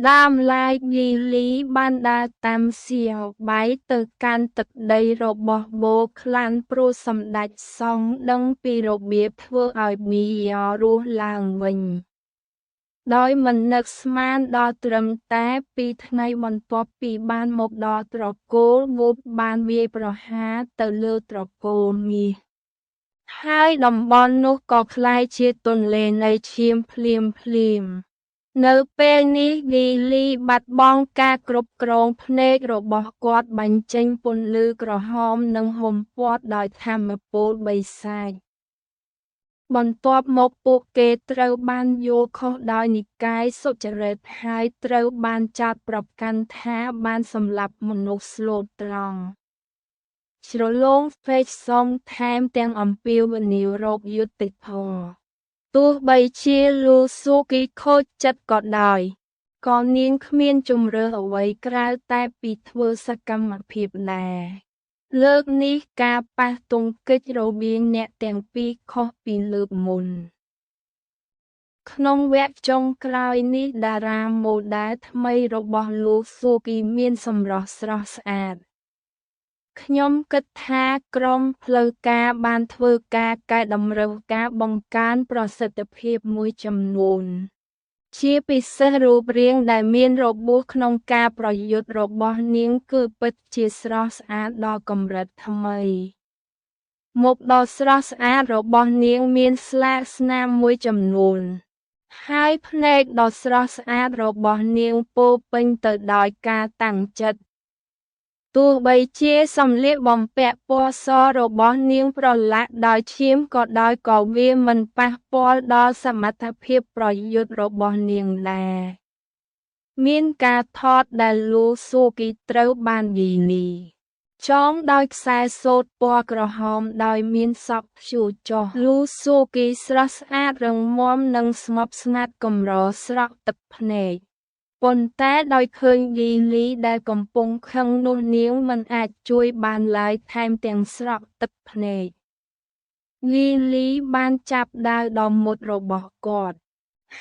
ដើមឡើយ យីលីបានដើរតាមសៀវបៃទៅកាន់ទឹកដីរបស់បូក្លានព្រោះសម្តេចសង្ឃដឹងពីរបៀបធ្វើឲ្យប៊ីយ៉រស់ឡើងវិញដោយមិននឹកស្មានដល់ត្រឹមតែពីរថ្ងៃបន្ទាប់ពីបានមកដល់ត្រកូលវូដបានវាយប្រហារទៅលើត្រកូលមាសហើយតំបន់នោះក៏ក្លាយជាទន្លេនៃឈាមភ្លាមៗនៅពេលនេះយីលីបាត់បង់ការគ្រប់គ្រងភ្នែករបស់គាត់បញ្ចេញពន្លឺក្រហមនិងហ៊ុមព័ទ្ធដោយថាមពលបិសាចបន្ទាប់មកពួកគេត្រូវបានយល់ខុសដោយនិកាយសុចរិតហើយត្រូវបានចោទប្រកាន់ថាបានសម្លាប់មនុស្សស្លូតត្រង់ជ្រលងហ្វេកសុងថែមទាំងអំពាវនាវរកយុត្តិធម៌ទោះបីជាលូស៊ូគីខូចចិត្តក៏ដោយក៏នាងគ្មានជម្រើសអ្វីក្រៅតែពីធ្វើសកម្មភាពដែរលើកនេះការប៉ះទង្គិចរវាងអ្នកទាំងពីរខុសពីលើកមុនក្នុងវគ្គចុងក្រោយនេះតារាម៉ូដែលថ្មីរបស់លូស៊ូគីមានសម្រស់ស្រស់ស្អាតខ្ញុំគិតថាក្រុមផ្លូវការបានធ្វើការកែតម្រូវការបង្កើនប្រសិទ្ធភាពមួយចំនួនជាពិសេសរូបរាងដែលមានរបួសក្នុងការប្រយុទ្ធរបស់នាងគឺពិតជាស្រស់ស្អាតដល់កម្រិតថ្មីមុខដ៏ស្រស់ស្អាតរបស់នាងមានស្លាកស្នាមមួយចំនួនហើយភ្នែកដ៏ស្រស់ស្អាតរបស់នាងពោរពេញទៅដោយការតាំងចិត្តទោះបីជាសម្លៀកបំពាក់ពណ៌សរបស់នាងប្រឡាក់ដោយឈាមក៏ដោយក៏វាមិនប៉ះពាល់ដល់សមត្ថភាពប្រយុទ្ធរបស់នាងដែរមានការថតដែលលូស៊ូគីត្រូវបានយីលីចងដោយខ្សែសូត្រពណ៌ក្រហមដោយមានសក់ព្យួរចុះលូស៊ូគីស្រស់ស្អាតរឹងមាំនិងស្ងប់ស្ងាត់កម្រស្រក់ទឹកភ្នែកប៉ុន្តែដោយឃើញយីលីដែលកំពុងខឹងនោះនាងមិនអាចជួយបានឡើយថែមទាំងស្រក់ទឹកភ្នែកយីលីបានចាប់ដាវដល់មុតរបស់គាត់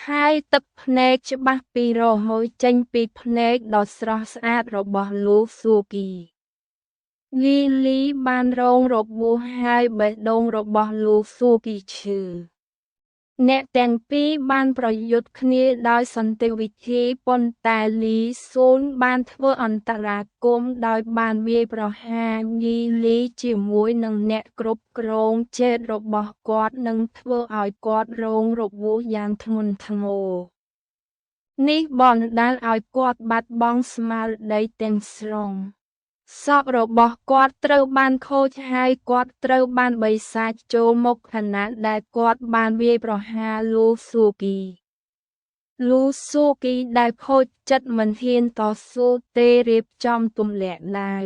ហើយទឹកភ្នែកច្បាស់ពីរហូរចេញពីភ្នែកដ៏ស្រស់ស្អាតរបស់លូស៊ូគីយីលីបានរងរបួសហើយបេះដូងរបស់លូស៊ូគីឈឺអ្នកទាំងពីរបានប្រយុទ្ធគ្នាដោយសន្តិវិធីប៉ុន្តែលីស៊ូនបានធ្វើអន្តរាគមន៍ដោយបានវាយប្រហារយីលីជាមួយនឹងអ្នកគ្រប់គ្រងជេតរបស់គាត់និងធ្វើឲ្យគាត់រងរបួសយ៉ាងធ្ងន់ធ្ងរនេះបណ្តាលឲ្យគាត់បាត់បង់ស្មារតីទាំងស្រុងសក់របស់គាត់ត្រូវបានខូចហើយគាត់ត្រូវបានបិសាចចូលមកខណៈដែលគាត់បានវាយប្រហារលូស៊ូគីលូស៊ូគីដែលខូចចិត្តមិនហ៊ានតស៊ូទេរៀបចំទម្លាក់ដាវ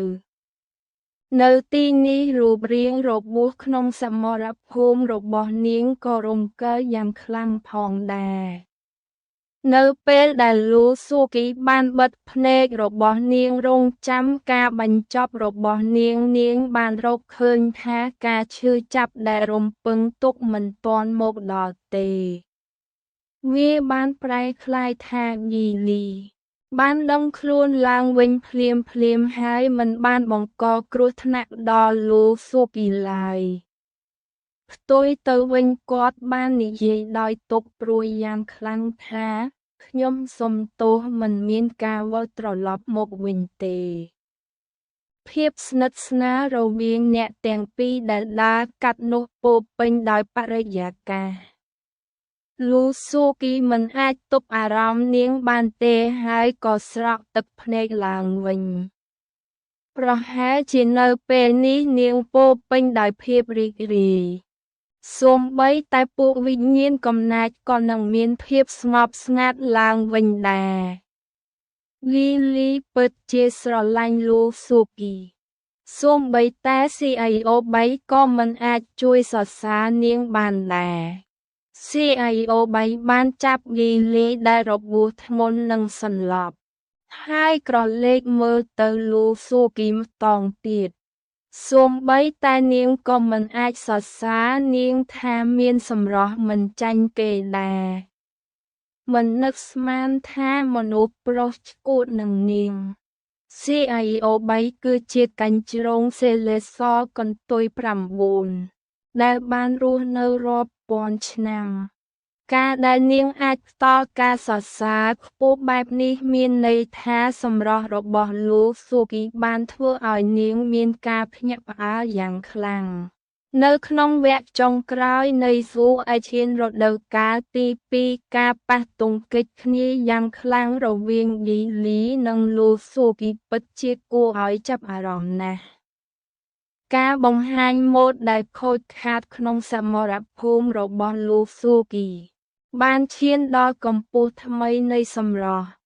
នៅទីនេះរូបរាងរបួសក្នុងសមរភូមិរបស់នាងក៏រំកិលយ៉ាងខ្លាំងផងដែរនៅពេលដែលលូស៊ូគីបានបិទភ្នែករបស់នាងរង់ចាំការបញ្ចប់របស់នាងនាងបានរកឃើញថាការឈឺចាប់ដែលរំពឹងទុកមិនទាន់មកដល់ទេវាបានប្រែក្លាយថាយីលីបានដឹងខ្លួនឡើងវិញភ្លាមៗហើយមិនបានបង្កគ្រោះថ្នាក់ដល់លូស៊ូគីឡើយផ្ទុយទៅវិញគាត់បាននិយាយដោយទុក្ខព្រួយយ៉ាងខ្លាំងថាខ្ញុំសុំទោសមិនមានការវិលត្រឡប់មកវិញទេភាពស្និទ្ធស្នាលរវាងអ្នកទាំងពីរដែលដើរកាត់នោះពោរពេញដោយបរិយាកាសលូស៊ូគីមិនអាចទប់អារម្មណ៍នាងបានទេហើយក៏ស្រក់ទឹកភ្នែកឡើងវិញប្រហែលជានៅពេលនេះនាងពោរពេញដោយភាពរីករាយសូម្បីតែពួកវិញ្ញាណកំណាចក៏នឹងមានភាពស្ងប់ស្ងាត់ឡើងវិញដែរយីលីពិតជាស្រឡាញ់លូស៊ូគីសូម្បីតែ CIO 3ក៏មិនអាចជួយសរសើរនាងបានដែរ CIO 3បានចាប់យីលីដែលរបួសធ្ងន់និងសន្លប់ហើយក្រឡេកមើលទៅលូស៊ូគីម្តងទៀតសូម្បីតែនាងក៏មិនអាចសរសើរនាងថាមានសម្រស់មិនចាញ់គេដែរ មិននឹកស្មានថាមនុស្សប្រុសឆ្កួតនឹងនាង CIO 3គឺជាកញ្ជ្រោងសេលេសកន្ទុយ9ដែលបានរស់នៅរាប់ពាន់ឆ្នាំការដែលនាងអាចផ្ដល់ការសរសើរខ្ពស់បែបនេះមានន័យថាសម្រស់របស់លោកស៊ូគីបានធ្វើឲ្យនាងមានការភ្ញាក់ផ្អើលយ៉ាងខ្លាំងនៅក្នុងវគ្គចុងក្រោយនៃស៊ូអេឈៀនរដូវកាលទី2ការប៉ះទង្គិចគ្នាយ៉ាងខ្លាំងរវាងឌីលីនិងលូស៊ូគីពិតជាគួរឲ្យចាប់អារម្មណ៍ណាស់ការបង្ហាញម៉ូដដែលខូចខាតក្នុងសមរភូមិរបស់លូស៊ូគីបានឈានដល់កម្ពស់ថ្មីនៃសម្រស់។